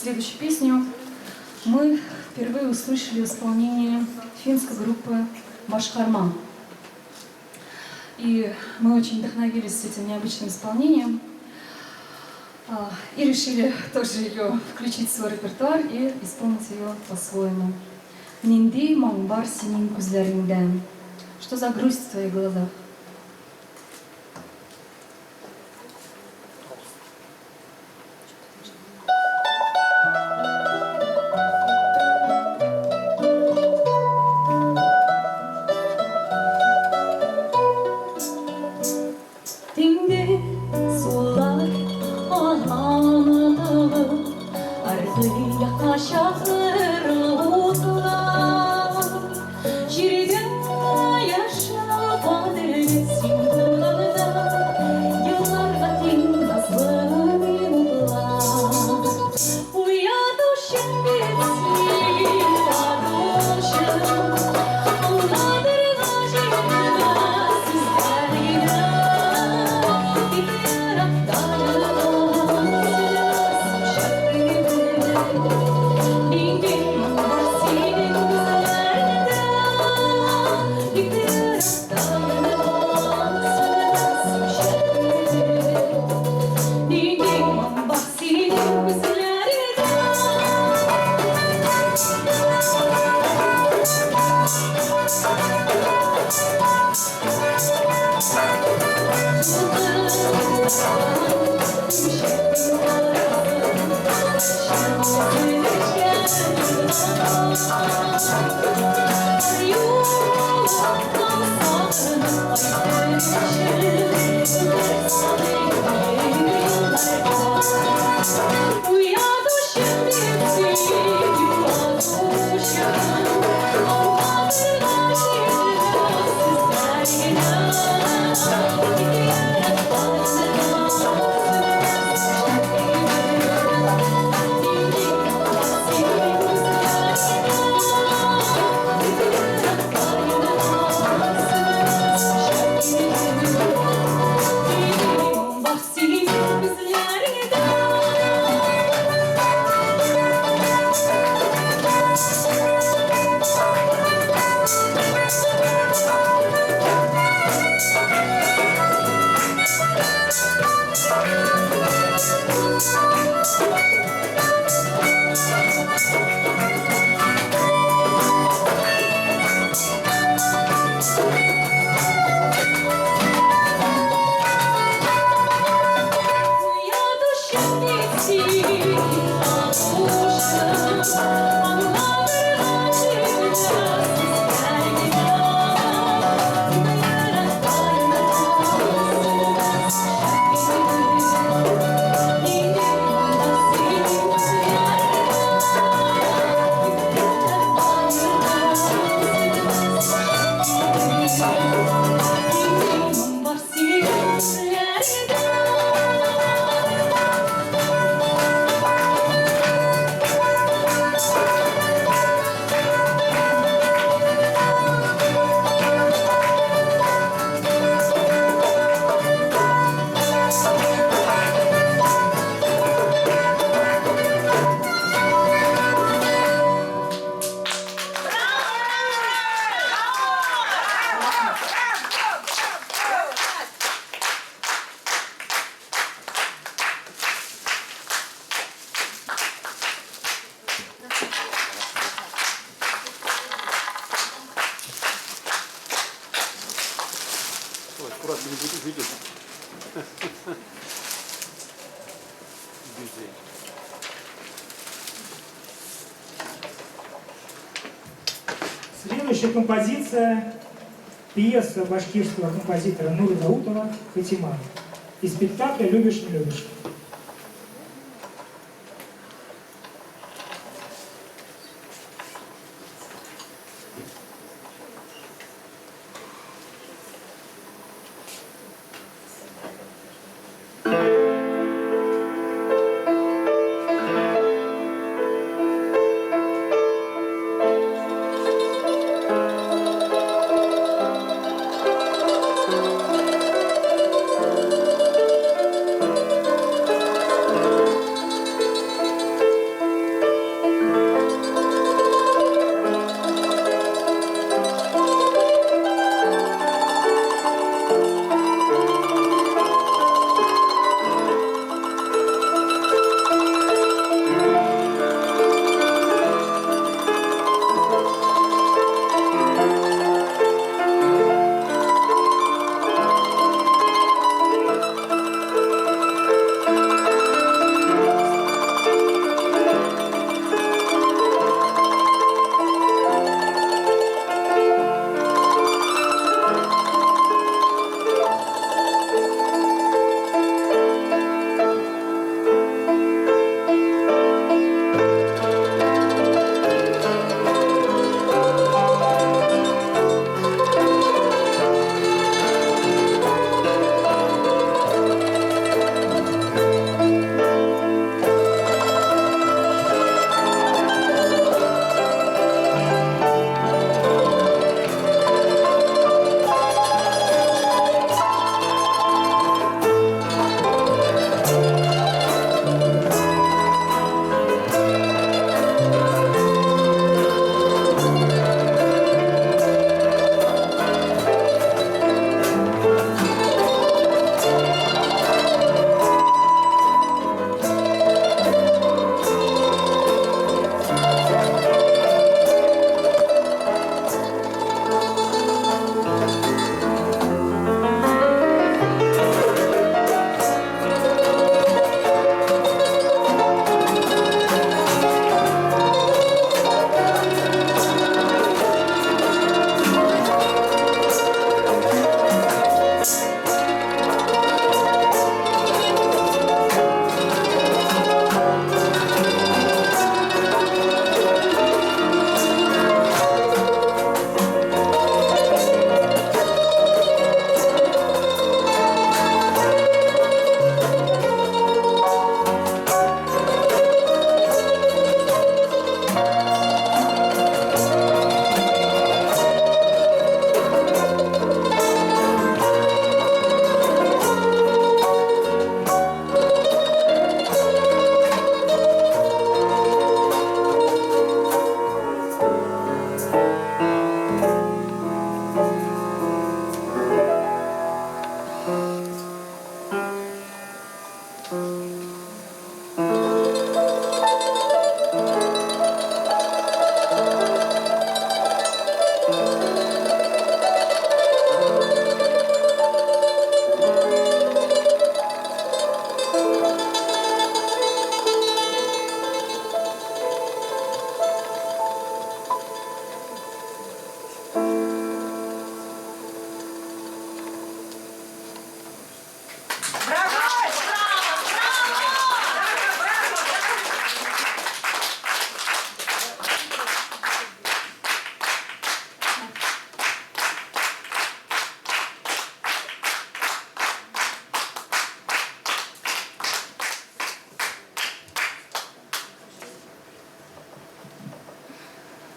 Следующую песню мы впервые услышали в исполнении финской группы «Башкарман». И мы очень вдохновились этим необычным исполнением и решили тоже ее включить в свой репертуар и исполнить ее по-своему. Нинди моң бар синең күзләреңдә? Что за грусть в твоих глазах? Диңгез сулар аланы тыгып, Аргы якка чакыра утлар. Җиргә яшәү кадерле син булганда, Елларга тиң назлы минутлар. Уятучы бит син, юатучы, Аңлатырга җитмәс сүзләр генә. Бик еракта янган сүнмәс учак кебек. Нинди моң бар синең күзләреңдә, Бик еракта янган сүнмәс учак кебек. Нинди моң бар синең күзләреңдә. Ой, аккуратно не буду видеть. Безе. Следующая композиция – пьеса башкирского композитора Нури Даутова «Фатима» из спектакля «Любишь, не любишь».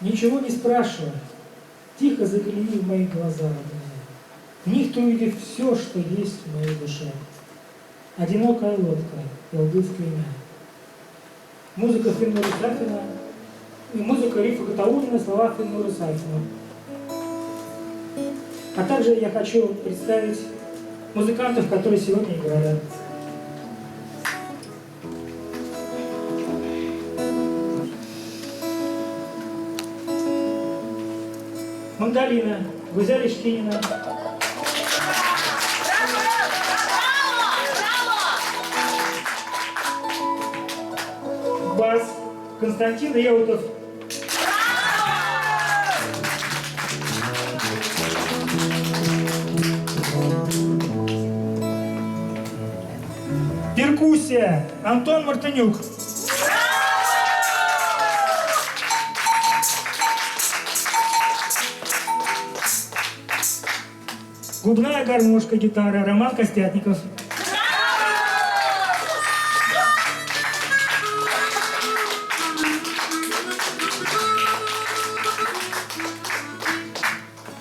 Ничего не спрашивая, тихо загляни в мои глаза, родная. В них ты увидишь все, что есть в моей душе. Одинокая лодка, Йолдыз көймә. Музыка Финнура Сафина и музыка Рифа Гатауллина, слова Финнура Сафина. А также я хочу представить музыкантов, которые сегодня играли. Мандолина, Гузель Ишкинина. Бас, Константин Реутов. Перкуссия, Антон Мартынюк. Губная гармошка, гитара, Роман Костятников.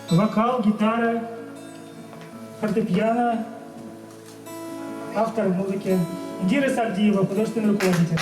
Вокал, гитара, фортепиано, автор музыки Индира Сагдиева, художественный руководитель.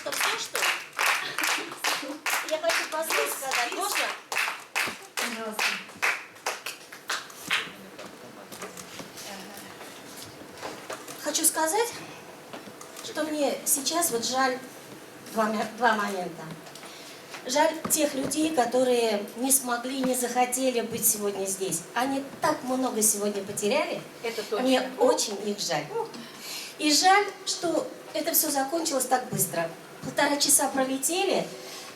Что, все, что ли? Я хочу два слова сказать. Можно? Пожалуйста. Хочу сказать, что мне сейчас вот жаль два момента. Жаль тех людей, которые не смогли, не захотели быть сегодня здесь. Они так много сегодня потеряли. Это точно. Мне очень их жаль. И жаль, что это все закончилось так быстро. 1,5 часа пролетели,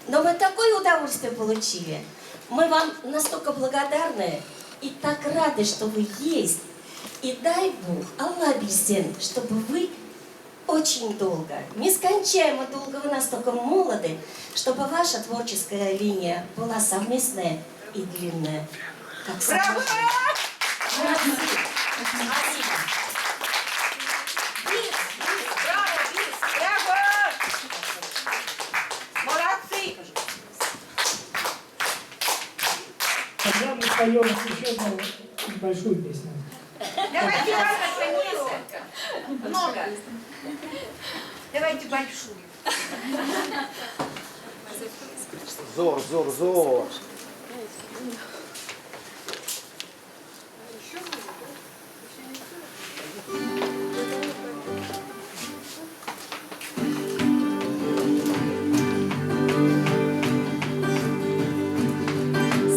но мы такое удовольствие получили. Мы вам настолько благодарны и так рады, что вы есть. И дай Бог, Алла бирсен, чтобы вы очень долго, нескончаемо долго, вы настолько молоды, чтобы ваша творческая линия была совместная и длинная. Как Браво! сама. Спасибо. Бис, бис, браво, бис, браво! Молодцы! Тогда мы споем еще одну небольшую песню. Давайте несколько. Много. Давайте большую. Зор, зор, зор.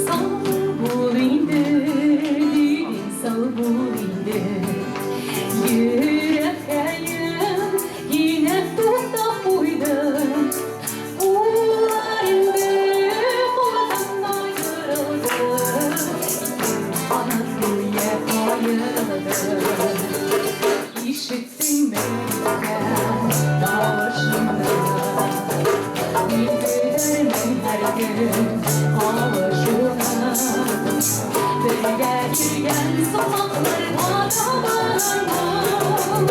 Sağ bul инде, дидең, сау бул инде. Йөрәккәем кинәт туктап куйды. Куллар инде кулдан аерылды. Канат гүя каерылды. Ишеттеңме икән тавышымны? Мин көтәрмен һәр көн кавышуны. Бергә йөргән сукмакларга табынырмын.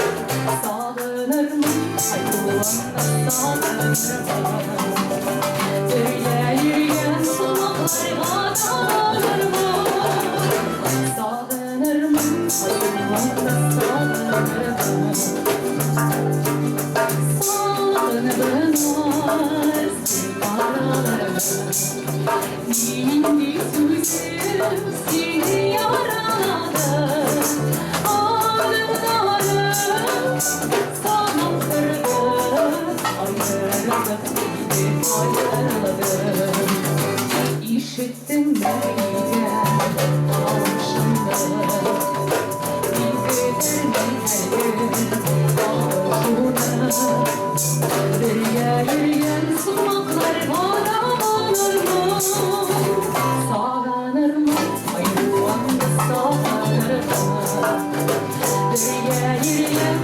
Сагынырмын, кайтуыңны сагынырмын. Бергә йөргән сукмакларга табынырмын. Сагынырмын, кайтуыңны сагынырмын. Сагынып араларым, Нинди сүзем сине яралады. Адымнарым санам торды, Аерылдык инде, аерылдык. Ишеттеңме икән тавышымны? Мин көтәрмен һәр көн кавышуны. Бергә йөргән сукмакларга табынырмын. Сагынырмын, кайтуыңны сагынырмын. Бергә йөргән